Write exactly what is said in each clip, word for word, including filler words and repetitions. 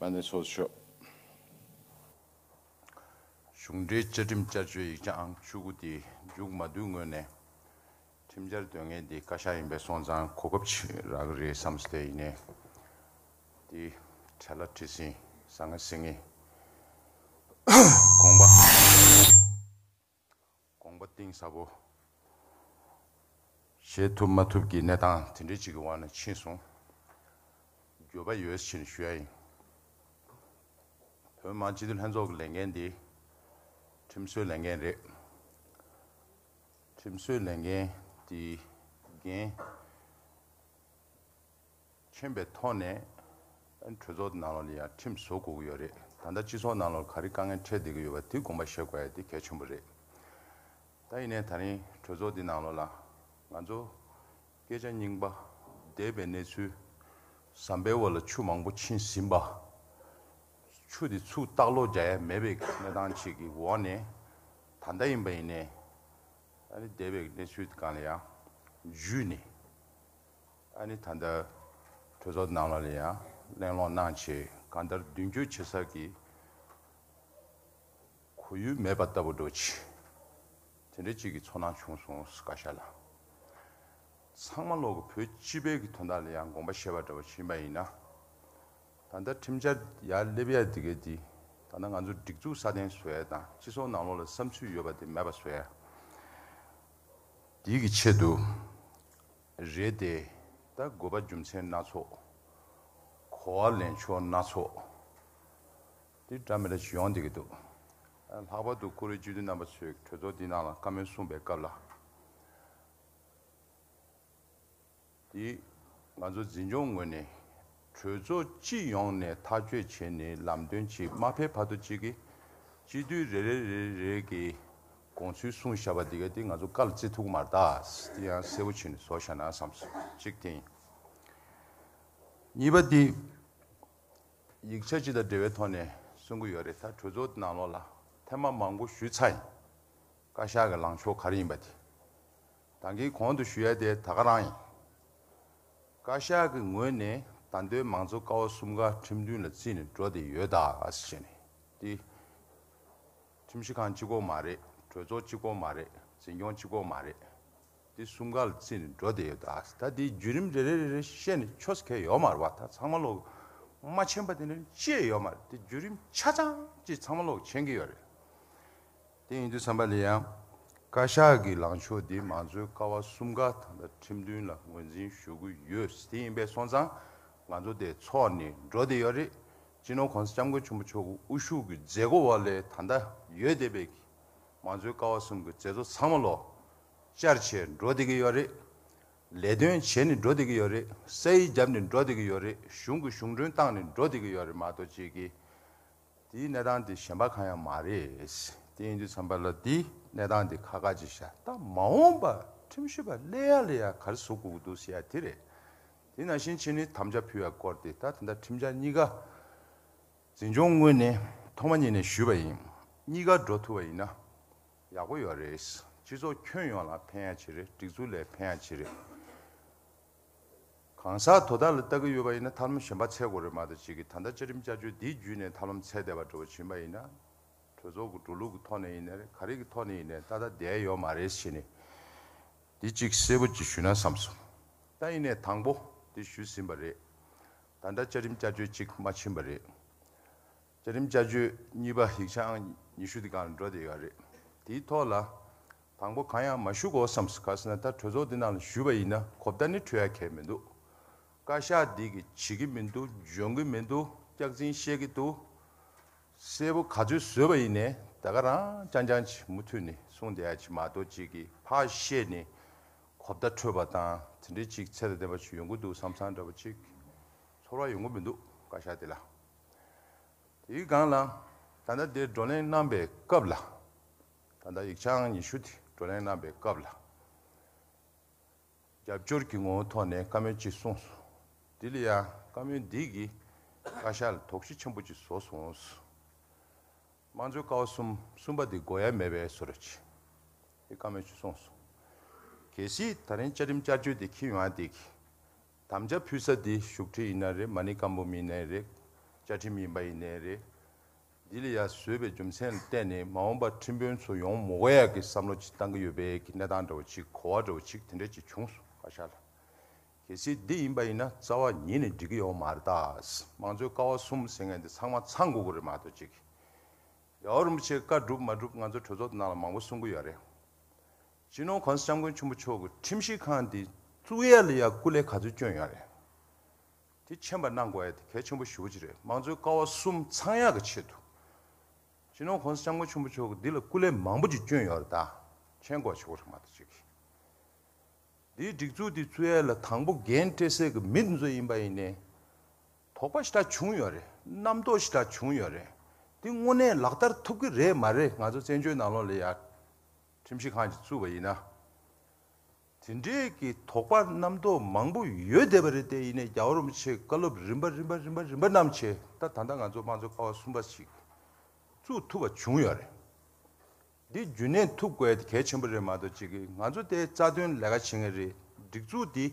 ཨ་ནེ་ཚོགས་ཤོག་གཞུང་འབྲེལ་བཅའ་ཁྲིམས་བསྐྱར་བཅོས་ཡིག་ཆ་ཨང་བཅུ་དགུ་དེ་མཇུག་མ་བསྡུས་སྔོན་ནས། ཁྲིམས་འཆར་འདོན་མཁན་དེ་བཀའ་ཤག་ཡིན་པའི་སོང་ཙང་གོ་སྐབས་ཆེ་རག་གི་རེད་བསམ་སྟེ་ཡིན་ནའི། དེ་བྲེལ་ལ་བྲེལ་ཟིང་ཟང་ངེ་ཟིང་ངེ་དགོངས་པ་དགོངས་པ་གཏིང་ཟབ་པོ་བཞེས་ཐུབ་མ་ཐུབ་ཀྱི་གནས་སྟངས་དེ་འདྲའི་ཅིག་གི་འོག་ནས་ཕྱིན་སོང་། འགྱོད་པ་ཡོད་ཕྱིན་ཞུ་ཡ་ཡིན། བོད་མི་མང་སྤྱི་འཐུས་ལྷན་ཚོགས་ཀྱི་ལས་འགན་དེ་ཁྲིམས་བཟོའི་ལས་འགན་རེད། ཁྲིམས་བཟོའི་ལས་འགན་དེ་འགན་མཁྱེན་པའི་ཐོག་ནས་གྲོས་ཚོགས་ནང་ལོགས་ལ་ཡང་ཁྲིམས་བཟོ་དགོས་ཀྱི་ཡོད་རེད། ད་ལྟ་སྤྱི་ཚོགས་ནང་ལོགས་ག་རེ་དཀའ་ངལ་འཕྲད་བསྡད་ཀྱི་ཡོད་པ་དེ་དགོངས་པ་བཞེས་དགོས་ཡ་དེ་གལ་ཆེན་པོ་རེད། ད་ཡིན་ནའི་ད་རིང་གྲོས་ཚོགས་འདི་ནང་ལོགས་ལ་ང་ཚོ་སྐད་ཆ་རྙིང་པ་འདས་པའི་གནས་ཚུལ་ཟམ་པའི་འོག་ལ་ཆུ་མང་པོ་ཕྱིན་ཟིན་པ། ཆུ་དེ་ཚུར་ལྟག་ལོག་རྒྱག་ཡ་མེད་པའི་གནས་སྟངས་ཅིག་གི་འོག་ནས། ད་ལྟ་ཡིན་པ་ཡིན་ནའི་ཨ་ནི་འདས་པའི་གནས་ཚུལ་སྒང་ལ་ཡང་འཇུས་ནས། ཨ་ནི་ད་ལྟ་གྲོས་ཚོགས་ནང་ལོགས་ལ་ཡང་གླེང་སློང་གནང་བྱས་གང་ལྟར་མདུན་སྐྱོད་བྱེད་ས་ཀྱི་གོ་ཡུལ་མེད་པ་ལྟ་བུ་འགྲོ་ཆེ། དེ་འདྲ་ཅིག་གི་ཚོར་སྣང་བྱུང་སོང་བཀའ་ཤག་ལ། ཚང་མ་ལོག་གི་བོད་སྤྱི་པའི་གི་དོན་དག་ལ་ཡང་དགོངས་པ་བཞེས་པ་འདྲ་བ་ཕྱིན་པ་ཡིན་ན། ད་ལྟ་ཁྲིམས་འཆར་ཡར་སླེབས་ཡ་དེ་གའི་དེ། ད་ལྟ་ང་ཚོ་སྒྲིག་འཛུགས་སྲ་བརྟན་བཟོ་ཡ་དང་སྤྱི་ཚོགས་ནང་ལོགས་ལ་བསམ་ཚུལ་ཡོད་པ་དེ་མེད་པ་བཟོ་ཡ། དེའི་གི་ཆེད་དུ་རེད་དེ། ད་དགོས་པ་རྒྱུ་མཚན་སྣ་ཚོགས། གོ་བ་ལེན་ཕྱོགས་སྣ་ཚོགས་དེ་འདྲ་མི་འདྲ་ཞིག་ཡོང་བསྡད་ཀྱི་འདུག་ལྷག་པར་དུ་བཀུར་འོས་སྤྱི་འཐུས་རྣམ་པ་ཚོས་གྲོས་ཚོགས་འདི་ནང་ལ་བཀའ་མོལ་གསུངས་པའི་སྐབས་ལ། དེ་ང་ཚོ་འཛིན་སྐྱོང་ངོས་ནས་གྲོས་ཚོགས་སྤྱི་ཡོངས་ནས་ཐག་གཅོད་བྱས་ནས་ལམ་སྟོན་ཅིག་མ་ཕེབས་བར་དུ་ཅིག་གི་སྤྱི་འཐུས་རེ་རེ་རེ་རེ་གི་དགོངས་ཚུལ་གསུངས་བཞག་པ་འདི་ག་དེ་ང་ཚོ་བཀའ་ལ་བརྩི་ཐུབ་ཀྱི་མ་རེད་ད། དེ་ཡང་གསལ་པོ་བྱས་ནས་བཟོ་བཞག་ན་བསམ་སོང་གཅིག་དེ་ཡིན། གཉིས་པ་དེ་ཡིག་ཆ་སྤྱི་དང་འབྲེལ་བའི་ཐོག་ནས་གསུང་གི་ཡོད་རེད། ད་གྲོས་ཚོགས་ནང་ལོགས་ལ་ཐེངས་མ་མང་པོ་ཞུས་ཚར་ཡིན། བཀའ་ཤག་གི་ལངས་ཕྱོགས་ག་རེ་ཡིན་པ་དེ། ད་གིན་གོང་དུ་ཞུ་ཡ་དེ་ད་ག་རང་ཡིན། བཀའ་ཤག་གི་ངོས་ནས་ད་དུང་མང་གཙོ་ཀ་བ་གསུམ་ཀ་ཁྲིམས་མཐུན་ལ་བརྩིས་ནས་འགྲོ་བསྡད་ཡོད་ད་ཟེར་ནས་དེ། ཁྲིམས་ཞིབ་ཁང་གཅིག་པོ་མ་རེད། གྲོས་ཚོགས་གཅིག་པོ་མ་རེད། འཛིན་སྐྱོང་གཅིག་པོ་མ་རེད། དེ་གསུམ་ཀ་ལ་བརྩིས་ནས་འགྲོ་བསྡད་ཡོད་ད། ད་དེའི་བརྒྱུད་རིམ་རེ་རེ་རེ་རེ་བཤད་ནས་ཆོས་གལ་ཡོད་མ་རེད་བ། ད་ཚང་མ་ལོག་མ་མཁྱེན་པ་དེ་འདྲ་ཅི་ཡང་ཡོད་མ་རེད། དེ་བརྒྱུད་རིམ་ཆ་ཚང་ཅིག་ཚང་མ་ལོག་མཁྱེན་གྱི་ཡོད་རེད། དེ་ཡིན་དུས་ཙམ་པ་ལ་ཡང་བཀའ་ཤག་གི་ལངས་ཕྱོགས་འདི་མང་གཙོའི་ཀ་བ་གསུམ་ཀ་ད་ལྟ་ཁྲིམས་མཐུན་ལ་ངོས་འཛིན་ཞུ་གི་ཡོད། དེ་ཡིན་པས་སོང་ཙང་ང་ཚོ་དེ་ཚོགས་ནས་འགྲོ་བསྡད་ཡོད་རེད། སྤྱི་ནོར་༸གོང་ས་༸སྐྱབས་མགོན་ཆེན་པོ་མཆོག་གི་དབུ་བཞུགས་ཀྱི་མཛད་སྒོ་འོག་ལ་ད་ལྟ་ཡོད་བསྡད་པའི་མང་གཙོའི་ཀ་བ་གསུམ་གྱི་མཛད་གཙོ་ཚང་མ་ལོ་བཅར་བྱས་འགྲོ་བསྡད་ཀྱི་ཡོད་རེད། ལས་དོན་བྱས་ནས་འགྲོ་བསྡད་ཀྱི་ཡོད་རེད། ས་ཡིག་བརྒྱབ་ནས་འགྲོ་བསྡད་ཀྱི་ཡོད་རེད། གཞུང་གི་གཞུང་མགྲོན་བཏང་ནས་འགྲོ་བསྡད་ཀྱི་ཡོད་རེད་མ་གཏོགས་ཅིག་གིས། དེའི་གནས་སྟངས་དེ་གཞན་པ་གང་ཡང་མ་རེད། དེ་ཡིན་དུས་ཙམ་པ་ལ་དེའི་གནས་སྟངས་དེ་ཁག་ཁག་ཅིག་བཞག་ད་མ་འོངས་པ་ཁྲིམས་ཞིབ་པ་སླེབས་ཡ་ལ་ཡ་ག་རེ་བཟོ་དགོས་ཀྱི་འདུག་ཟེར་ཡ་དེ་རེད། དེ་ནང་བཞིན་ཕྱི་ནས་དམ་བཅའ་ཕུལ་ཡ་སྐོར་དེ་ད་དེ་འདྲ་ཁྲིམས་འཆར་གཉིས་ཀ་འཛིན་སྐྱོང་ངོས་ནས་ཐོག་མ་ཉིད་ནས་ཞུས་པ་ཡིན། གཉིས་ཀ་འགྲོ་ཐུབ་པ་ཡིན་ན་ཡག་པོ་ཡོད་རེད། སྤྱི་ཚོགས་ཁྱོན་ཡོངས་ལ་ཕན་ཡ་ཅིག་རེད། སྒྲིག་འཛུགས་ལ་ཕན་ཡ་ཅིག་རེད། གང་ཟག་དོ་བདག་ལ་ལྟ་གི་ཡོད་པ་ཡིན་ན་ཐབས་ལམ་གཞན་པ་འཚོལ་དགོས་རེད་མ་གཏོགས་ཅིག་གིས་ད་ལྟ་བཅའ་ཁྲིམས་བསྐྱར་བཅོས་འདིའི་བརྒྱུད་ནས་ཐབས་ལམ་འཚོལ་བསྡད་པ་འདྲ་བོ་ཕྱིན་པ་ཡིན་ན། གྲོས་ཚོགས་ཀྱི་འགྲོ་ལུགས་ཀྱི་ཐོག་ནས་ཡིན་ནའི་རེད། ག་རེ་གི་ཐོག་ནས་ཡིན་ནའི་ཏག་ཏག་བསྡད་ཡོད་མ་རེད་ཟེར་ནས། འདི་གཅིག་གསལ་པོ་གཅིག་ཞུས་ན་བསམ་སོང་། ད་ཡིན་ནའི་དང་པོ་འདི་ཞུས་ཟིན་པ་རེད། ད་ལྟ་བཅའ་ཁྲིམས་བསྐྱར་བཅོས་གཅིག་མ་ཕྱིན་པ་རེད། བཅའ་ཁྲིམས་བསྐྱར་བཅོས་གཉིས་པ་ཡིག་ཆ་ཨང་ཉི་ཤུ་དེ་སྒང་ལ་འགྲོ་བསྡད་ཡོད་རེད། དེའི་ཐོག་ལ་དང་པོ་གང་ཡང་མ་ཞུ་དགོས་བསམ་སོང་། ག་ཟེར་ན་ད་གྲོས་ཚོགས་འདི་ནང་ལ་ཞུས་པ་ཡིན་ན་གོ་བརྡ་ནི་འཕྲོད་ཡ་གང་ཡང་མི་འདུག་བཀའ་ཤག་འདི་གིས་བྱེད་ཀྱི་མི་འདུག་འཇོན་གྱི་མི་འདུག་སྐྱག་རྫུན་བཤད་ཀྱི་འདུག་གསལ་པོ་ག་ཚོད་བཟོས་པ་ཡིན་ནའི་ད་ག་རང་རྐྱང་རྐྱང་ཅིག་མུ་མཐུད་ནས་གསུངས་བསྡད་ཡ་ཅིག་མ་གཏོགས་ཅིག་གིས་ཕར་བཤད་ནས་གོ་བརྡ་འཕྲོད་པ་དང་དེ་འདྲའི་ཅིག་ཚད་དང་ལྡན་པ་ཅིག་ཡོང་གི་འདུག་བསམ་བསམ་འདྲ་པོ་ཅིག་ཚོར་བ་ཡོང་གི་མི་འདུག་བཀའ་ཤག་དེ་ལ། དེའི་སྒང་ལ་ད་ལྟ་དེ་བགྲོ་གླེང་གནང་པའི་སྐབས་ལ། ད་ལྟ་ཡིག་ཆ་ཨང་ཉི་ཤུ་དེ་བགྲོ་གླེང་གནང་པའི་སྐབས་ལ། རྒྱབ་སྐྱོར་གྱི་ངོ་བོའི་ཐོག་ནས་བཀའ་མོལ་ཅིག་གསུངས་སོང་། དེ་ལ་ཡང་བཀའ་མོལ་འདི་གིས་བཀའ་ཤག་ལ་དོགས་གཞི་ཆེན་པོ་ཅིག་བཟོ་སོང་། དམངས་གཙོའི་ཀ་བ་གསུམ་གསུམ་པ་འདི་དགོས་ཡ་མེད་པའི་བཟོ་འདྲ་ཅིག་དེ་བཀའ་མོལ་ཅིག་གསུངས་སོང་། གལ་སྲིད་ད་རིང་བཅའ་ཁྲིམས་བསྐྱར་བཅོས་དེ་འཁྱེར་ཡོང་ཡ་དེ་གིས། དམ་བཅའ་ཕུལ་ས་དེ་བཞུགས་ཁྲི་ཡིན་ན་རེད། མ་ཎི་བཀའ་འབུམ་ཡིན་ན་རེད། བཅའ་ཁྲིམས་ཡིན་པ་ཡིན་ནའི་རེད། འདི་ལ་ཡ་བཟོས་པའི་རྒྱུ་མཚན་ལ་བརྟེན་ནས་མ་འོངས་པར་ཁྲིམས་དཔོན་ཚོ་ཡོང་མི་དགོས་ཡག་གི་བསམ་བློ་ཅིག་བཏང་གི་ཡོད་པའི་གི་གནས་སྟངས་འདྲ་བོ་ཅིག་གོ་བ་འདྲ་བོ་ཅིག་དེ་འདྲ་ཅིག་བྱུང་སོང་བཀའ་ཤག་ལ། གལ་སྲིད་འདི་ཡིན་པ་ཡིན་ན་རྩ་བ་ཉིད་ནས་འགྲིག་གི་ཡོད་མ་རེད་ད། དམངས་གཙོའི་ཀ་བ་གསུམ་ཟེར་མཁན་འདི་ཚང་མ་ཚང་དགོས་ཀྱི་རེད་མ་གཏོགས་ཅིག་རྒྱལ་བ་རིན་པོ་ཆེའི་བཀའ་སྒྲུབ་མ་སྒྲུབ་ང་ཚོ་གྲོས་ཚོགས་ནང་ལ་མང་པོ་གསུང་གི་ཡོད་རེད། སྤྱི་ནོར་གོང་ས་སྐྱབས་མགོན་ཆེན་པོ་མཆོག་གི་ཁྲིམས་ཞིབ་ཁང་འདི་བཙུགས་ཡས་ལ་ཡ་སྐུ་ལས་ག་ཚོད་བསྐྱོན་ཡོད་རེད། དེ་མཁྱེན་པ་གནང་དགོས་ཡ་དེ་གལ་ཆེན་པོ་ཞེ་པོ་ཅིག་རེད། དམངས་གཙོའི་ཀ་བ་གསུམ་ཚང་ཡག་གི་ཆེད་དུ། སྤྱི་ནོར་གོང་ས་སྐྱབས་མགོན་ཆེན་པོ་མཆོག་གིས་འདི་ལ་སྐུ་ལས་མང་པོ་ཅིག་བསྐྱོན་ཡོད་རེད་ད། མཁྱེན་དགོས་ཆེ་བོ་རེད་མ་གཏོགས་ཅིག་འདིའི་སྒྲིག་འཛུགས་འདི་བཙུགས་ཡས་ལ་དང་པོ་འགན་འཁྲི་སའི་གི་མི་འདི་ཚོ་ཡིན་པ་ཡིན་ནའི། དོགས་པ་ཞེ་དྲག་བྱུང་ཡོད་རེད། རྣམ་རྟོག་ཞེ་དྲག་བྱུང་ཡོད་རེད། འདི་དངོས་གནས་ལག་བསྟར་ཐུབ་ཀྱི་རེད་མ་རེད། ང་ཚོ་བཙན་བྱོལ་ནང་ལོགས་ལ་ཡ། ཁྲིམས་ཞིབ་ཁང་ཅིག་བཙུགས་པ་ཡིན་ན། དེ་འདྲའི་གི་དོགས་པ་རྣམ་རྟོག་མང་པོ་ཡོད་བསྡད་པ་རེད་དེ། ཡིན་ནའི་རྒྱལ་བ་རིན་པོ་ཆེའི་བཀའ་སློབ་རིམ་པ་རིམ་པ་རིམ་པ་རིམ་པ་བསྣམས་བྱས་ད་ད་ལྟ་ང་ཚོ་དམངས་གཙོ་ཀ་བ་གསུམ་པ་ཞིག་བཙུགས་ཐུབ་པ་བྱུང་ཡོད་རེད། འདི་རྒྱུན་གནས་ཐུབ་དགོས་དེ་གལ་ཆེན་པོ་རེད་མ་གཏོགས་ཅིག་གི་ང་ཚོ་དེ་རྩ་དོན་ལས་ཀ་བྱེད་མཁན་རེད། སྒྲིག་འཛུགས་འདི་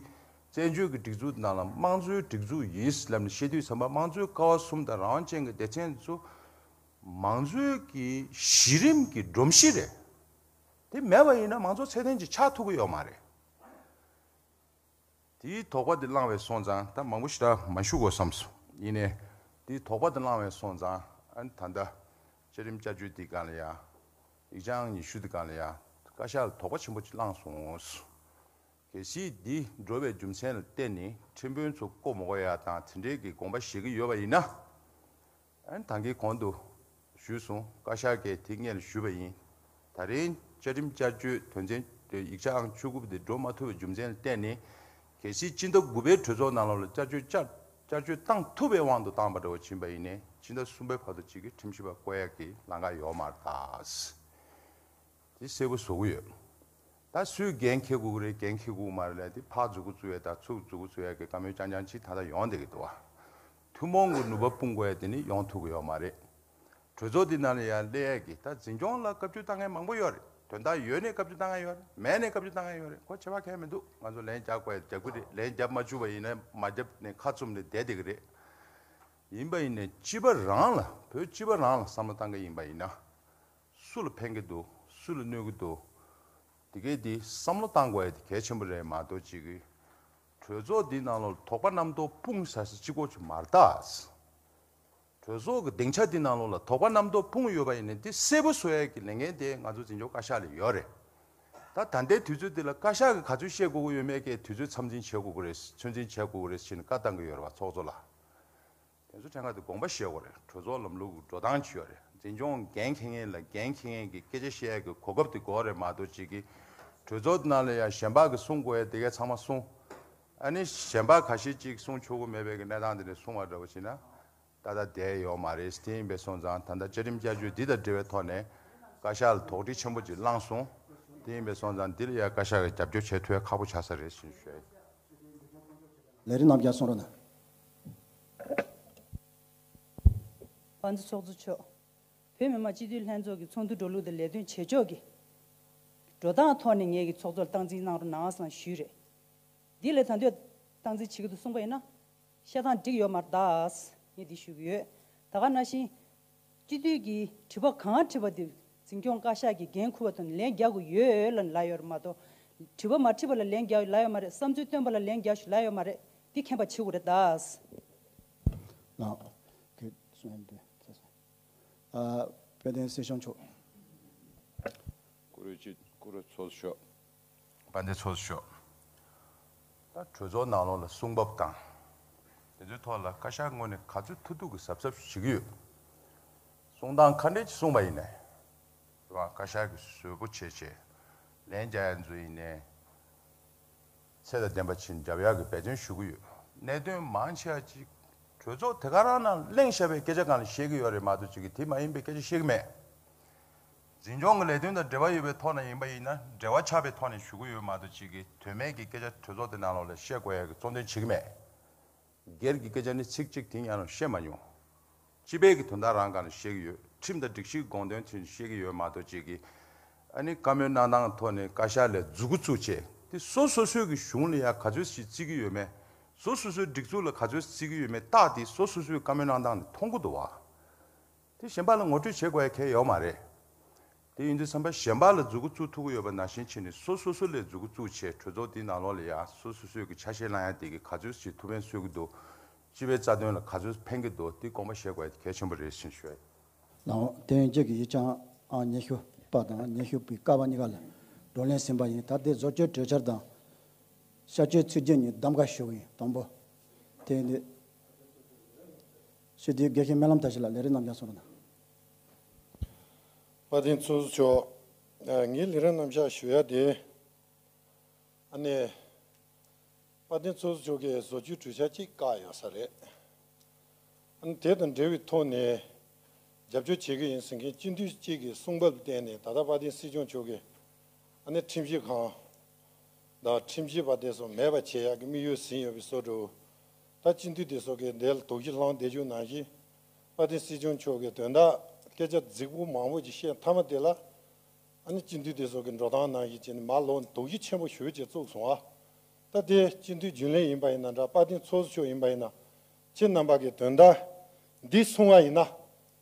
བཙན་བྱོལ་གྱི་སྒྲིག་འཛུགས་ནང་ལ་དམངས་གཙོའི་སྒྲིག་འཛུགས་ཡིན་ལབ་ནས་བཤད་དུས་ཙམ་པ་དམངས་གཙོའི་ཀ་བ་གསུམ་དང་རང་དབང་ཅན་གྱི་སྡེ་ཚན་ཚོ་མང་གཙོའི་གི་གཞི་རིམ་གྱི་སྒྲོམ་གཞི་རེད། དེ་མེད་པ་ཡིན་ན་མང་གཙོ་ཚད་ལྡན་ཅིག་ཆགས་ཐུབ་ཀྱི་ཡོད་མ་རེད། དེའི་དོགས་པ་དེ་བསླངས་པའི་སོང་ཙང་ད་མང་པོ་ཞེ་དྲག་མ་ཞུ་དགོས་བསམ་སོང་། ཡིན་ནའི་དེའི་དོགས་པ་དེ་བསླངས་པའི་སོང་ཙང་ཨ་ནི་ད་ལྟ་བཅའ་ཁྲིམས་བསྐྱར་བཅོས་དེའི་སྒང་ལ་ཡ་ཡིག་ཆ་ཨང་ཉི་ཤུ་དེའི་སྒང་ལ་ཡ་བཀའ་ཤག་ལ་དོགས་པ་ཆེན་པོ་ཅིག་བསླངས་སོང་། གལ་སྲིད་འདི་འགྲོ་བའི་རྒྱུ་མཚན་ལ་བརྟེན་ནས་ཁྲིམས་དཔོན་ཚོ་བསྐོ་མ་བསྐོ་ཡ་དང་དེ་འབྲེལ་གྱི་དགོངས་པ་བཞེས་ཀྱི་ཡོད་པ་ཡིན་ན། ཨ་ནི་ད་གིན་གོང་དུ་ཞུས་སོང་། བཀའ་ཤག་གིས་དེ་སྔོན་ལ་ཞུས་པ་ཡིན། ད་རིང་བཅའ་ཁྲིམས་བསྐྱར་བཅོས་དོན་ཚན་ཡིག་ཆ་ཨང་བཅུ་དགུ་པ་དེ་འགྲོ་མ་ཐུབ་པའི་རྒྱུ་མཚན་ལ་བརྟེན་ནས། གལ་སྲིད་སྤྱི་ཟླ་དགུ་པའི་གྲོས་ཚོགས་ནང་ལོགས་ལ་བསྐྱར་བཅོས་བསྐྱར་བསྐྱར་བཅོས་བཏང་ཐུབ་པའི་དབང་དུ་བཏང་པ་འདྲ་བོ་ཕྱིན་པ་ཡིན་ནའི་སྤྱི་ཟླ་གསུམ་པའི་བར་དུ་གཅིག་གི་ཁྲིམས་ཞིབ་པ་བསྐོ་ཡག་གི་ལམ་ཁ་ཡོད་མ་རེད་ད། དེ་གསལ་པོ་བཟོ་གི་ཡོད། ད་སུས་འགན་འཁྱེར་དགོས་ཀྱི་རེད། འགན་འཁྱེར་དགོས་ཀྱི་མ་རེད་ལབ་དེ་ཕར་མཛུབ་གུ་བཙུགས་ཡས་དང་ཚུར་མཛུབ་གུ་བཙུགས་ཡས་ཀྱི་བཀའ་མོལ་རྐྱང་རྐྱང་ཅིག་ད་ལྟ་ཡོང་བསྡད་ཀྱི་འདུག་བ། ཐུན་མོང་གི་ནུས་པ་སྤུངས་དགོས་ཡས་དེ་ནི་ཡོང་ཐུབ་ཀྱི་ཡོད་མ་རེད། གྲོས་ཚོགས་འདི་ནང་ལ་ཡང་སླེབས་ཡས་ཀྱི་ད་འཛིན་སྐྱོང་ལ་བཀའ་བཀྱོན་བཏང་མཁན་མང་པོ་ཡོད་རེད། དོན་དག་ཡོད་ནས་བཀའ་བཀྱོན་བཏང་མཁན་ཡོད་རེད། མེད་ནས་བཀའ་བཀྱོན་བཏང་མཁན་ཡོད་རེད། ཁོ་བྱེད་པ་གང་ཡང་མི་འདུག་ང་ཚོ་ལན་རྒྱག་དགོས་ཡས་རྒྱག་གི་རེད། ལན་རྒྱབ་མ་བཅུག་པ་ཡིན་ན་མ་རྒྱབ་ནས་ཁ་བཙུམ་ནས་བསྡད་བསྡད་ཀྱི་རེད། ཡིན་པ་ཡིན་ནས་སྤྱི་པ་རང་ལ་བོད་སྤྱི་པ་རང་ལ་བསམ་བློ་བཏང་གི་ཡིན་པ་ཡིན་ན། སུ་ལ་ཕན་གྱི་འདུག་སུ་ལ་གནོད་ཀྱི་འདུག་དེ་གས་དེ་བསམ་བློ་བཏང་དགོས་ཡ་དེ་གལ་ཆེན་པོ་རེད་མ་གཏོགས་ཅིག་གི་གྲོས་ཚོགས་འདི་ནང་ལོགས་དོགས་པ་རྣམ་རྟོག་སྤུངས་ས་ས་གཅིག་པོ་ཅིག་མ་རེད་ད། གྲོས་ཚོགས་ཀྱི་སྡིངས་ཆ་འདི་ནང་ལོགས་ལ་དོགས་པ་རྣམ་རྟོག་སྤུངས་ཡོད་པ་ཡིན་ན་དེ་གསལ་པོ་བཟོ་ཡ་གི་ལས་འགན་དེ་ང་ཚོ་འཛིན་སྐྱོང་བཀའ་ཤག་ལ་ཡོད་རེད། ད་ད་ལྟའི་དུས་ཚོད་འདི་ལ་བཀའ་ཤག་གིས་ག་ཚོད་བཤད་དགོས་ཀྱི་ཡོད་མེད་ཀྱི་དུས་ཚོད་མཚམས་འཛིན་བྱེད་དགོས་ཀྱི་རེད། ཚོད་འཛིན་བྱེད་དགོས་ཀྱི་རེད་ཟེར་ནས་བཀའ་བཏང་གི་ཡོད་རེད་བ་ཚོགས་གཙོ་ལ། དེ་ཚོ་ཕྲན་ཁ་དེ་དགོངས་པ་བཞེས་དགོས་རེད། གྲོས་ཚོགས་ལམ་ལུགས་ཀྱི་འགྲོ་སྟངས་ཅིག་ཡོད་རེད། འཛིན་སྐྱོང་འགན་འཁྱེར་མཁན་ལ་འགན་འཁྱེར་མཁན་གྱི་སྐད་ཆ་བཤད་ཡ་གི་གོ་སྐབས་དེ་དགོས་རེད་མ་གཏོགས་ཅིག་གི་གྲོས་ཚོགས་ནང་ལ་ཡང་གཞན་པ་གི་གསུང་དགོས་ཡ་དེ་གས་ཚང་མ་གསུང་། ཨ་ནི་གཞན་པ་ཁ་ཤས་ཅིག་གསུང་ཆོག་གི་མེད་པའི་གི་གནས་སྟངས་དེ་འདྲ་གསུང་བ་འདྲ་བོ་བྱས་ན་ཏག་ཏག་བསྡད་ཡོད་མ་རེད། དེ་ཡིན་པས་སོང་ཙང་ད་ལྟ་བཅའ་ཁྲིམས་བསྐྱར་བཅོས་འདི་དང་འབྲེལ་བའི་ཐོག་ནས་བཀའ་ཤག་ལ་དོགས་འདྲི་ཆེན་པོ་ཅིག་བསླངས་སོང་། དེ་ཡིན་པས་སོང་ཙང་འདི་ལ་ཡང་བཀའ་ཤག་གིས་རྒྱབ་སྐྱོར་བྱེད་ཐུབ་ཡ་ཁག་པོ་ཆགས་ས་རེད་ཞེས་ཞུ་ཡ་ཡིན། ལས་རིམ་རྣམས་ཀྱང་གསུང་རོགས་གནང་། དཔལ་ལྡན་ཚོགས་གཙོ་མཆོག་བོད་མི་མང་སྤྱི་འཐུས་ལྷན་ཚོགས་ཀྱི་ཚོགས་འདུ་འགྲོ་ལུགས་དང་ལས་དོན་བྱེད་ཕྱོགས་ཀྱི་འགྲོ་སྟངས་ཐོག་ནས་ངེད་ཀྱི་ཚོགས་གཙོ་ལ་སྟངས་འཛིན་གནང་རོགས་གནང་ཟེར་ཞུས་རེད། འདི་ལས་ད་འདོད་སྟངས་འཛིན་བྱེད་ཀྱི་འདུག་གསུངས་པ་ཡིན་ན། བཤད་སྟངས་འགྲིག་ཡོད་མ་རེད་ད། ངས་འདི་ཞུ་གི་ཡོད། ད་ག་ནང་བཞིན། སྤྱི་འཐུས་ཀྱིས་དྲི་བ་གང་དྲིས་པ་དེ་འཛིན་སྐྱོང་བཀའ་ཤག་གིས་འགན་འཁུར་བ་དང་ལན་རྒྱག་དགོས་ཡོད་ལབ་ལབ་ཡོད་རེད་མ་གཏོགས། དྲི་བ་མ་དྲིས་པ་ལ་ལན་རྒྱག་ལབ་ཡོད་མ་རེད། བསམ་ཚུལ་བཏོན་པ་ལ་ལན་རྒྱག་ཞུ་ལབ་ཡོད་མ་རེད། འདི་མཁྱེན་པ་བྱེད་དགོས་རེད་ད། ལགས། གལ་གསུང་ཡ་འདི་ཚར་སོང་། ཨ། དཔལ་ལྡན་སྲིད་སྐྱོང་མཆོག་བཀུར་འོས་སྤྱི་བཀུར་འོས་ཚོགས་གཙོ་མཆོག་དཔལ་ལྡན་ཚོགས་གཙོ་མཆོག་ད་གྲོས་ཚོགས་ནང་ལོགས་ལ་གསུང་བབ་དང་། དེ་ཚོའི་ཐོག་ལ་བཀའ་ཤག་ངོས་ནས་ག་ཚོད་ཐུབ་ཐུབ་ཀྱི་གཟབ་གཟབ་བྱེད་ཀྱི་ཡོད། གསུང་སྟངས་ག་འདྲས་ཅིག་གསུངས་པ་ཡིན་ནའི། རེད་བ། བཀའ་ཤག་གིས་བཟོད་པོ་བྱས་བྱས། ལན་རྒྱག་ཡ་ཚོ་ཡིན་ནའི། ཚད་དང་ལྡན་པ་ཅིག་འཇབ་ཡག་གི་འབད་བརྩོན་ཞུ་གི་ཡོད། གནད་དོན་མང་ཆེ་བ་ཅིག་གྲོས་ཚོགས་དེ་ག་རང་ནང་གླེང་བཞག་པའི་སྐད་ཆ་སྒང་ལ་བཤད་ཀྱི་ཡོད་རེད་མ་གཏོགས་ཅིག་གིས་དེ་མ་ཡིན་པའི་སྐད་ཆ་བཤད་ཀྱི་མེད། འཛིན་སྐྱོང་གི་ལས་དོན་དང་འབྲེལ་བ་ཡོད་པའི་ཐོག་ནས་ཡིན་པ་ཡིན་ན་འབྲེལ་བ་ཆགས་པའི་ཐོག་ནས་ཞུ་གི་ཡོད་མ་གཏོགས་ཅིག་གིས་དོན་མེད་ཀྱི་སྐད་ཆ་གྲོས་ཚོགས་དེ་ནང་ལོགས་ལ་བཤད་དགོས་ཡག་གི་གཙོ་འདོན་བྱེད་ཀྱི་མེད། སྒེར་གྱི་སྐད་ཆ་ནི་ཚིག་གཅིག་དེ་ཡང་བཤད་མ་མྱོང་། སྤྱི་པའི་གི་དོན་དག་རང་སྒང་ལ་བཤད་ཀྱི་ཡོད། ཁྲིམས་དང་སྒྲིག་གཞིའི་དགོངས་དོན་ཐོག་ནས་བཤད་ཀྱི་ཡོད་མ་གཏོགས་ཅིག་གིས། ཨ་ནི་བཀའ་མོལ་གནང་སྟངས་ཐོག་ནས་བཀའ་ཤག་ལ་མཛུ་གུ་བཙུགས་བྱས་དེ་སོ་སོ་སོའི་གི་གཞུང་ལ་ཡང་ག་ཚོད་ཞིག་བརྩི་གི་ཡོད་མེད་ སོ་སོ་སོའི་སྒྲིག་འཛུགས་ལ་ག་ཚོད་བརྩི་གི་ཡོད་མེད་རྟགས་དེ་སོ་སོ་སོའི་བཀའ་མོལ་གནང་སྟངས་ནས་མཐོང་གི་འདུག་བ། དེ་གཞན་པ་ལ་ངོ་སྤྲོད་བྱེད་དགོས་ཡ་གལ་ཡོད་མ་རེད། དེ་ཡིན་དུས་ཙམ་པ་གཞན་པ་ལ་མཛུབ་གུ་བཙུགས་ཐུབ་ཀྱི་ཡོད་པ་ནང་བཞིན་བྱས་ནས་སོ་སོ་སོ་ལ་མཛུབ་གུ་བཙུགས་བྱས་གྲོས་ཚོགས་འདིའི་ནང་ལོགས་ལ་ཡ་སོ་སོ་སོའི་གི་ཆ་ཤས་བླང་ཡ་དེ་གི་ག་ཚོད་ཅིག་ཐུགས་ཕན་གསོས་ཀྱི་འདུག་སྤྱི་པའི་རྩ་དོན་ལ་ག་ཚོད་ཕན་གྱི་འདུག་དེ་དགོངས་པ་བཞེས་དགོས་ཡ་དེ་གལ་ཆེན་པོ་རེད་ཟེར་ཞུ་ཡ་ཡིན། ལའོ། དེ་ཡིན་རྗེས་ཀྱི་ཡིག་ཆ་ཨང་ཉི་ཤུ་པ་དང་ཉི་ཤུ་པའི་ཀ་པ་གཉིས་ཀ་ལ་བགྲོ་གླེང་ཟིན་པ་ཡིན། ད་ལྟའི་བཟོ་བཅོས་གྲོས་འཆར་དང་། བསྐྱར་བཅོས་ཚིག་བརྗོད་གཉིས་གདམ་ག་ཞུ་གི་ཡིན། དང་པོ། དེ་ཡིན་དུས། སྤྱི་འཐུས་དགེ་བཤེས་སྨོན་ལམ་མཐར་ཕྱིན་ལགས་ལས་རིམ་རྣམ་གཞག་གསུང་རོགས་གནང་། དཔལ་ལྡན་ཚོགས་གཙོ་མཆོག་ཨ། ངས་ལས་རིམ་རྣམ་གཞག་ཞུ་ཡ་དེ། ཨ་ནི། དཔལ་ལྡན་ཚོགས་གཙོ་མཆོག་གིས་བཟོ་བཅོས་གྲོས་འཆར་གཅིག་བཀག་ཡོད་ས་རེད། ཨ་ནི་དེ་དང་འབྲེལ་བའི་ཐོག་ནས་རྒྱབ་སྐྱོར་བྱེད་ཀྱི་ཡིན་ཟེར་མཁན་སྤྱི་འཐུས་གཅིག་གི་གསུང་བབ་ལ་བརྟེན་ནས་ད་ལྟ་དཔལ་ལྡན་སྲིད་སྐྱོང་མཆོག་གིས་ཨ་ནི་ཁྲིམས་ཞིབ་ཁང་དང་ཁྲིམས་ཞིབ་པ་དེ་ཚོ་མེད་པ་བྱེད་ཡག་གི་དམིགས་ཡུལ་ཟིན་ཡོད་པའི་བཟོ་འདྲ། ད་སྤྱི་འཐུས་དེ་ཚོ་གིས་འདི་ལ་དོགས་གཞི་སློང་བསྡད་རྒྱུ་ནང་བཞིན་དཔལ་ལྡན་སྲིད་སྐྱོང་མཆོག་གིས་དོན་དག་སྐད་ཆ་རྫིག་པོ་མང་པོ་ཅིག་བཤད་མཐའ་མ་དེ་ལ། ཨ་ནི་སྤྱི་འཐུས་དེ་ཚོ་གི་འགྲོ་སྟངས་ནང་བཞིན་བྱས་ནས་མར་ལོག་ནས་དོགས་གཞི་ཆེན་པོ་ཞེ་པོ་ཅིག་བཙུགས་སོང་ཨ། ད་དེ་སྤྱི་འཐུས་རྒྱུན་ལས་ཡིན་པ་ཡིན་ན་འདྲ། དཔལ་ལྡན་ཚོགས་གཙོ་མཆོག་ཡིན་པ་ཡིན་ན། ཁྱེད་རྣམ་པ་གི་དོན་དག་འདི་གསུང་བ་ཡིན་ན།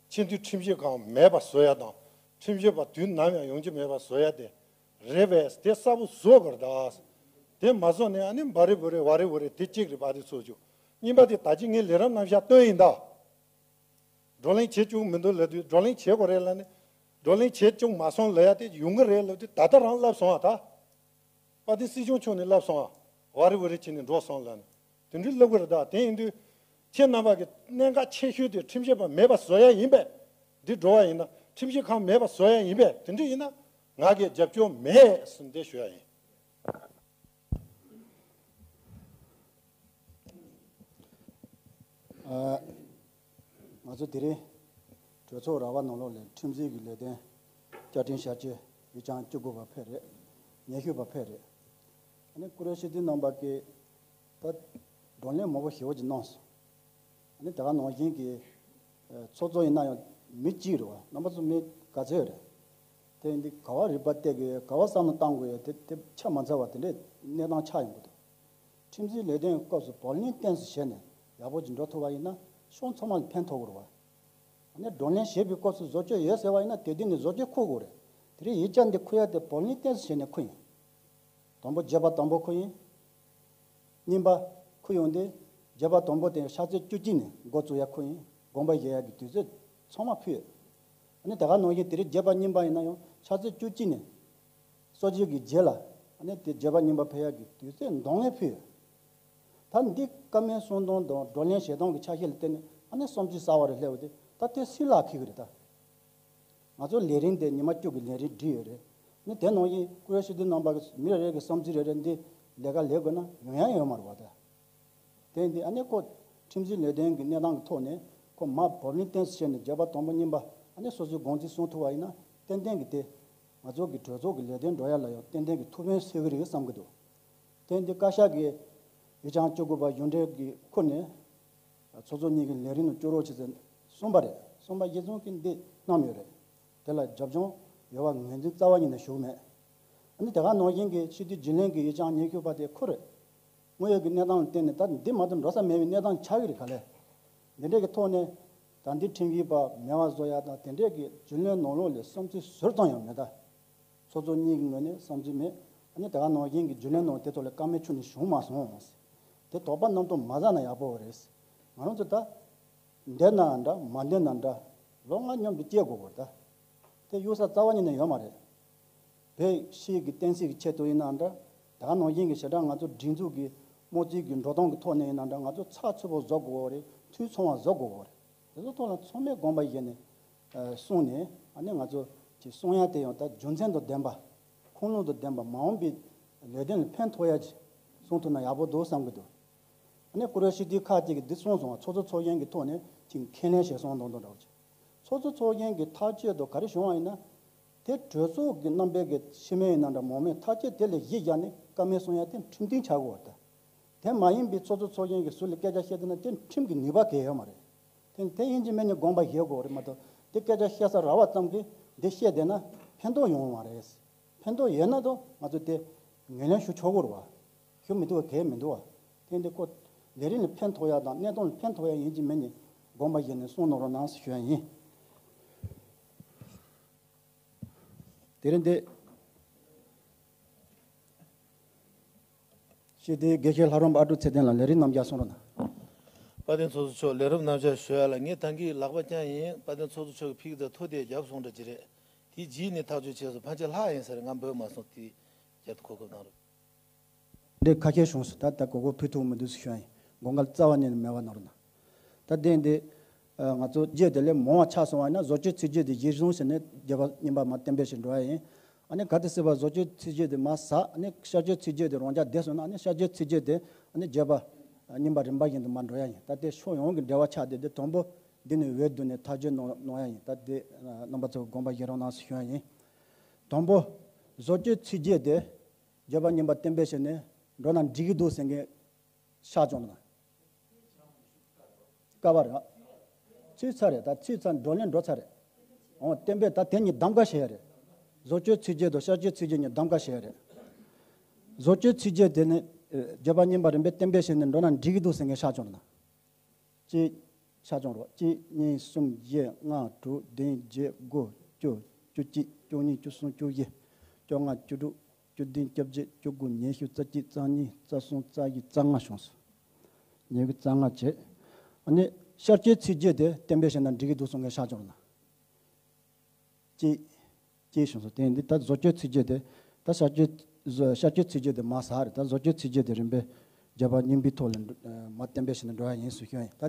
སྤྱི་འཐུས་ཁྲིམས་ཞིབ་ཁང་མེད་པ་བཟོ་ཡ་དང་། ཁྲིམས་ཞིབ་པ་དུས་ནམ་ཡང་ཡོང་རྒྱུ་མེད་པ་བཟོ་ཡ་དེ་རེད་པས། དེ་གསལ་པོ་བཟོ་དགོས་རེད་ད། དེ་མ་བཟོ་ནས་ཨ་ནི་འབའ་རི་བུ་རི་ཝ་རི་ཝུ་རི་དེ་གཅིག་རེད། དཔལ་ལྡན་ཚོགས་གཙོ་མཆོག་གཉིས་པ་དེ་ད་ཅི་ངས་ལས་རིམ་རྣམ་གཞག་སྟོན་ཡིན་ད། བགྲོ་གླེང་བྱེད་བཅུག་མི་འདུག་ལབ་དུས། བགྲོ་གླེང་བྱེད་དགོས་རེད་ལབ་ནས། བགྲོ་གླེང་བྱེད་བཅུག་མ་སོང་ལབ་ཡ་དེ་ཡོང་གི་རེད་ལབ་དུས། ད་ལྟ་རང་ལབ་སོང་ཨ་ད། དཔལ་ལྡན་སྲིད་སྐྱོང་མཆོག་ནས་ལབ་སོང་ཨ། ཝ་རི་ཝ་རི་བྱས་ནས་འགྲོ་སོང་ལབ་ནས། དེ་འདྲའི་ལབ་གི་རེད་ད། དེ་ཡིན་དུས། ཁྱེད་རྣམ་པ་གི་གནད་འགག་ཆེ་ཤོས་དེ་ཁྲིམས་ཞིབ་པ་མེད་པ་བཟོ་ཡ་ཡིན་པས། འདི་འགྲོ་བ་ཡིན་ན་ཁྲིམས་ཞིབ་ཁང་མེད་པ་བཟོ་ཡ་ཡིན་པས། དེ་འདྲ་ཡིན་ན་ང་གི་རྒྱབ་སྐྱོར་མེད་ཟེར་འདི་ཞུ་ཡ་ཡིན། ཨ། ང་ཚོ་དེ་རིང་གྲོས་ཚོགས་ར་བ་ནང་ལོགས་ལ་ཁྲིམས་འཛིན་གྱི་ལས་དོན་བསྐྱར་སྐྲུན་བསྐྱར་བཅོས་ཡིག་ཆ་བཅུ་དགུ་པ་ཕེབས་རེད། ཉི་ཤུ་པ་ཕེབས་རེད། ཨ་ནི་བཀུར་འོས་སྤྱི་འཐུས་རྣམ་པ་གིས་ད་བགྲོ་གླེང་མང་པོ་ཞེ་པོ་ཅིག་གནང་སོང་། ཨ་ནི་དེ་ག་ནང་བཞིན་གྱི་ཚོགས་གཙོ་ཡིན་ན་ཡང་མི་གཅིག་རེད་བ། རྣམ་པ་ཚོ་མི་ག་ཚོད་རེད། དེ་ཡིན་དུས་ག་བ་རིག་པ་གཏད་དགོས། ག་བ་བསམ་བློ་བཏང་དགོས་ཡ་དེ་དེ་ཆ་མ་འཚལ་བ་དེ་འདྲའི་གནས་སྟངས་ཆགས་ཡོང་གི་འདུག་ཁྲིམས་འཛིན་ལས་དོན་སྐབས་སུ་བགྲོ་གླེང་བསྟན་སྲིད་བྱས་ནས་ཡག་པོ་ཅིག་འགྲོ་ཐུབ་པ་ཡིན་ན་ཕྱོགས་ཚང་མ་ལ་ཕན་ཐོགས་ཀྱི་རེད་བ། ཨ་ནི་བགྲོ་གླེང་བྱེད་པའི་སྐབས་སུ་བཟོ་བཅོས་ཡོད་ཟེར་བ་ཡིན་ན་དེ་དུས་ནས་བཟོ་བཅོས་འཁུར་དགོས་རེད། དེ་རིང་ཡིག་ཆ་འདི་འཁུར་ཡ་དེ་བགྲོ་གླེང་བསྟན་སྲིད་བྱས་ནས་འཁུར་ཡིན། དང་པོ་བརྗོད་པ་དང་པོ་འཁུར་ཡིན། གཉིས་པ་འཁུར་ཡོང་དུས་བརྗོད་པ་དང་པོ་དེ་ཕྱག་ཚོད་བཅུ་གཅིག་ནས་འགོ་བཙུགས་ཡ་འཁུར་ཡིན། དགོངས་པ་བཞེས་ཡ་གི་དུས་ཚོད་ཚང་མ་ཕུལ་ཡོད། ཨ་ནི་དེ་ག་ནང་བཞིན་དེ་རིང་བརྗོད་པ་གཉིས་པ་ཡིན་ན་ཡང་ཕྱག་ཚོད་བཅུ་གཅིག་ནས་སོ་བཞི་གི་རྗེས་ལ་ཨ་ནི་དེ་བརྗོད་པ་གཉིས་པ་ཕུལ་ཡ་གི་དུས་ཚོད་འདང་ངེས་ཕུལ་ཡོད། ད་འདི་བཀའ་མོལ་གསུང་སྟངས་དང་བགྲོ་གླེང་བྱེད་སྟངས་ཀྱི་ཆ་ཤས་ལ་བརྟེན་ནས་ཨ་ནི་བསམ་ཚུལ་གསར་པ་རེ་སླེབས་པ་དེ་ད་དེ་སུས་ལག་འཁེལ་གི་རེད་ད། ང་ཚོ་ལས་རིམ་དེ་ཉི་མ་བཅུ་གི་ལས་རིམ་བསྒྲིགས་ཡོད་རེད། ནི་དེ་ནང་བཞིན་བཀུར་འོས་སྤྱི་འཐུས་རྣམ་པ་གི་མི་རེ་རེ་གི་བསམ་ཚུལ་རེ་རེ་འདི་ལས་ཀ་ལས་དགོས་ན་ཡོང་ཡ་ཡོད་མ་རེད་བ་ད། དེ་འདི་ཨ་ནི་ཁོ་ཁྲིམས་འཛིན་ལས་དོན་གྱི་གནས་སྟངས་ཀྱི་ཐོག་ནས་ཁོ་མ་བགྲོ་གླེང་བསྟན་སྲིད་བྱས་ནས་བརྗོད་པ་དང་པོ་གཉིས་པ་ཨ་ནི་སོ་སོའི་དགོངས་ཚུལ་གསུང་ཐུབ་པ་ཡིན་ན་ཏན་ཏན་གྱི་དེ་ང་ཚོ་གི་གྲོས་ཚོགས་ཀྱི་ལས་དོན་འགྲོ་ཡ་ལ་ཡང་ཏན་ཏན་གྱི་ཐུགས་ཕན་གསོས་ཀྱི་རེད་བསམ་གྱི་འདུག་དེ་འདི་བཀའ་ཤག་གིས་ཡིག་ཆ་བཅུ་དགུ་པ་གཞུང་འབྲེལ་གྱི་ཁུར་ནས་ཚོགས་གཙོ་གཉིས་ཀྱི་ལས་རིམ་ནང་བསྐྱོད་རོགས་བྱེད་ཟེར་གསུངས་པ་རེད། གསུངས་པ་གཞི་བཟུང་གིས་འདི་བསྣམས་ཡོད་རེད། དེ་ལ་རྒྱབ་ལྗོངས་ཡོད་པ་ངོས་འཛིན་རྩ་བ་ཉིད་ནས་ཞུ་གི་མེད། ཨ་ནི་དེ་ག་ནང་བཞིན་གྱི་སྤྱི་འཐུས་རྒྱུན་ལས་ཀྱི་ཡིག་ཆ་ཉི་ཤུ་པ་དེ་ཁུར་རེད། དངོས་ཡོད་ཀྱི་གནས་སྟངས་ལ་བརྟེན་ནས་ད་འདི་མ་གཏོགས་འགྲོ་ས་མེད་པའི་གནས་སྟངས་ཆགས་ཀྱི་རེད་ག་ལེ། འདི་འདྲས་ཀྱི་ཐོག་ནས་ད་འདི་ཁྲིམས་ཞིབ་པ་མེད་པ་བཟོ་ཡ་དང་དེ་འདྲས་ཀྱི་རྒྱུན་ལས་ནང་ལོགས་ལ་བསམ་ཚུལ་ཟུར་ཙམ་ཡང་མེད་ད། ཚོགས་གཙོ་གཉིས་ཀྱི་ངོས་ནས་བསམ་ཚུལ་མེད། ཨ་ནི་ད་ག་ནང་བཞིན་གྱི་རྒྱུན་ལས་ནང་དེ་ཐོག་ལ་བཀའ་མོལ་ཁྱོན་ནས་བྱུང་མ་སོང་། དེ་དོགས་པ་རྣམ་རྟོག་མ་ཟ་ན་ཡག་པོ་རེད། ང་རང་ཚོ་ད་བསྡད་ན་འདྲ་མ་བསྡད་ན་འདྲ་ལོ་ལྔ་མཉམ་དུ་སྐྱེལ་དགོས་པ་རེད་ད། དེ་གཡུག་ས་རྩ་བ་ཉིད་ནས་ཡོད་མ་རེད། བོད་ཕྱི་གི་བསྟན་སྲིད་ཀྱི་ཆེད་དུ་ཡིན་ན་འདྲ། ད་ག་ནང་བཞིན་གྱི་ཞེ་དྲག་ང་ཚོ་སྒྲིག་འཛུགས་ཀྱི་དམངས་གཙོའི་གི་འགྲོ་སྟངས་ཀྱི་ཐོག་ནས་ཡིན་ན་འདྲ། ང་ཚོ་ཚགས་ཚུད་པོ་བཟོ་དགོས་པ་རེད། འཐུས་ཚང་བ་བཟོ་དགོས་པ་རེད། དེ་ཚོ་ཐོག་ལ་ཚང་མས་དགོངས་པ་བཞེས་ནས་ཨ་གསུངས་ནས། ཨ་ནི་ང་ཚོ་གི་གསུང་ཡ་དེ་ཡང་ད་རྒྱུ་མཚན་དང་ལྡན་པ། ཁུངས་ལུང་དང་ལྡན་པ། མ་འོངས་པའི་ལས་དོན་ལ་ཕན་ཐོགས་ཡ་ཅིག་གསུང་ཐུབ་ན་ཡག་པོ་འདུག་བསམ་གྱི་འདུག་ཨ་ནི་བཀུར་འོས་སྤྱི་འཐུས་ཁག་ཅིག་གིས་འདི་གསུངས་སོང་བ། ཚོགས་གཙོ་ཚོགས་གཞོན་གྱི་ཐོག་ནས་ཅིག་ཁས་ལེན་བྱས་སོང་མདོག་མདོག་འདྲ་བོ་ཅིག་ཚོགས་གཙོ་ཚོགས་གཞོན་གྱི་ཐག་གཅོད་དུ་ག་རེ་བྱུང་བ་ཡིན་ན། དེ་གྲོས་ཚོགས་ཀྱི་རྣམ་པའི་གི་སྤྱི་མོས་ཡིན་ན་འདྲ་མང་མོས་ཐག་གཅོད་དེ་ལ་གཞི་བཞག་ནས་བཀའ་མོལ་གསུང་ཡ་དེ་ཁྲིམས་མཐུན་ཆགས་དགོས་པ་རེད། དེ་མ་ཡིན་པའི་ཚོགས་གཙོ་ཚོགས་གཞོན་གྱི་ཟུར་ལ་སྐད་ཆ་བཤད་ཐུབ་ན་དེ་ཁྲིམས་ཀྱི་ནུས་པ་གང་ཡང་ཡོད་མ་རེད། དེ་དེ་ཡིན་གཅིག་མིན་གཉིས་དགོངས་པ་བཞེས་དགོས་རེད་མ་གཏོགས། དེ་སྐད་ཆ་བཤད་ས་རག་པ་ཙམ་གྱིས་འདི་བཤད་བསྡད་ན་ཕན་ཐོགས་ཡོང་བ་མ་རེད། ཕན་ཐོགས་ཡོད་ན་ད་ང་ཚོ་དེ་ངོས་ལེན་ཞུ་ཆོག་གི་རེད་བ། ཞུ་མི་ཐུབ་པ་གང་ཡང་མི་འདུག་བ། དེ་འདི་ཁོ་ ལས་རིམ་ལ་ཕན་ཐོགས་ཡ་དང་གནས་སྟངས་ལ་ཕན་ཐོགས་ཡ་ཡིན་གཅིག་མིན་ནི་དགོངས་པ་བཞེས་ནས་གསུང་གནང་རོགས་གནང་ཞུ་ཡ་ཡིན། དེ་རིང་འདི་ཞེས་དེའི་དགེ་བཤེས་ལྷ་རམས་པ་ཨ་ཀྲུག་ཚེ་བརྟན་ལ་ལས་རིམ་རྣམ་གཞག་གསུང་རོགས་གནང་། དཔལ་ལྡན་ཚོགས་གཙོ་མཆོག་ལས་རིམ་རྣམ་གཞག་ཞུ་ཡ་ལ་ངས་ད་གིན་ལག་པ་བརྐྱངས་ཡིན། དཔལ་ལྡན་ཚོགས་གཙོ་མཆོག་གིས་ཕིག་ཙ་ཐོ་དེ་རྒྱབ་སོང་འདྲ་ཅི་རེད། དེའི་རྗེས་ནས་ཐག་གཅོད་བྱས་སོང་། ཕན་ཆད་ལྷག་ཡིན་ས་རེད། ང་འབོད་མ་སོང་། དེའི་རྒྱབ་ཏུ་གོ་སྐབས་གནང་རོགས། འདི་ཁ་ཤས་བྱུང་སོང་། ད་ད་གོ་གོ་ཕུལ་ཐུབ་མི་འདུག་ཟེར་ཞུ་ཡ་ཡིན། དགོངས་འགལ་རྩ་བ་ཉིད་ནས་མེད་པ་གནང་རོགས་གནང་། ད་དེ་འདི་ཨ་ང་ཚོ་རྗེས་དེ་ལས་མང་བ་ཆགས་སོང་བ་ཡིན་ན་བཟོ་བཅོས་ཚིག་བརྗོད་དེ་གཞིར་བཟུང་བྱས་ནས་རྒྱལ་བ་རྙིང་པ་མར་གཏན་འབེབས་བྱེད་འགྲོ་ཡ་ཡིན། ཨ་ནི་ག་དུས་སྲིད་པ་བཟོ་བཅོས་ཚིག་བརྗོད་དེ་མར་ཟག་ཨ་ནི་གཤག་བཅོས་ཚིག་བརྗོད་དེ་རང་འཇགས་བསྡད་སོང་ན་ཨ་ནི་གཤག་བཅོས་ཚིག་བརྗོད་དེ་ཨ་ནི་རྒྱལ་བ་རྙིང་པ་རིམ་པ་བཞིན་དུ་མར་འགྲོ་ཡ་ཡིན། ད་དེ་ཕྱོགས་ཡོངས་ཀྱི་འབྲེལ་བ་ཆགས་བསྡད་དེ་དང་པོ་འདི་ནས་འོས་བསྡུ་ནས་ཐག་གཅོད་གནང་གནང་ཡ་ཡིན། ད་དེ་རྣམ་པ་ཚོ་དགོངས་པ་བཞེས་རོགས་གནང་ཞུ་ཡ་ཡིན། དང་པོ་བཟོ་བཅོས་ཚིག་བརྗོད་དེ་རྒྱལ་བ་རྙིང་པ་གཏན་འབེབས་བྱས་ནས་འགྲོ་ན་འགྲིག་གི་འདུག་ཟེར་མཁན་ཤར་བྱུང་ན། དཀའ་བ་རེད། ཚུད་ཚར་རེད། ད་ཚུད་ཚར། བགྲོ་གླེང་འགྲོ་ཚར་རེད། འོ་གཏན་འབེབས་ད་དེ་གཉིས་གདམ་ག་བྱེད་ཡ་རེད། བཟོ་བཅོས་ཚིག་བརྗོད་དང་གཤག་བཅོས་ཚིག་བརྗོད་གཉིས་གདམ་ག་བྱེད་ཡ་རེད། བཟོ་བཅོས་ཚིག་བརྗོད་དེ་ནི་ཨ་རྒྱལ་བ་རྙིང་པ་རིམ་པས་གཏན་འབེབས་བྱས་ནས་འགྲོ་ན་འགྲིག་གི་འདུག་ཟེར་མཁན་ཤར་བྱུང་ན། གཅིག་ཤར་བྱུང་རོགས། གཅིག་གཉིས་གསུམ་བཞི་ལྔ་དྲུག་བདུན་བརྒྱད་དགུ་བཅུ་བཅུ་གཅིག་བཅུ་གཉིས་བཅུ་གསུམ་བཅུ་བཞི་བཅོ་ལྔ་བཅུ་དྲུག་བཅུ་བདུན་བཅོ་བརྒྱད་བཅུ་དགུ་ཉི་ཤུ་རྩ་གཅིག་རྩ་གཉིས་རྩ་གསུམ་རྩ་བཞི་རྩ་ལྔ་བྱུང་སོང་། ཉི་ཤུ་རྩ་ལྔ་བྱས། ཨ་ནི་གཤག་བཅོས་ཚིག་བརྗོད་དེ་གཏན་འབེབས་བྱས་ན་འགྲིག་གི་འདུག་གསུང་མཁན་ཤར་བྱུང་ན། གཅིག་གཅིག་བྱུང་སོང་། དེ་འདི་ད་བཟོ་བཅོས་ཚིག་བརྗོད་དེ་ད་གཤག་བཅོས་བཟོ་གཤག་བཅོས་ཚིག་བརྗོད་དེ་མར་ཟག་རེད། ད་བཟོ་བཅོས་ཚིག་བརྗོད་དེ་རིམ་པས་རྒྱལ་བ་རྙིང་པའི་ཐོག་ལ་འགྲོ་ཨ་མར་གཏན་འབེབས་བྱས་ནས་འགྲོ་ཡ་ཡིན་ཟེར་ཞུ་ཡ་ཡིན། ད་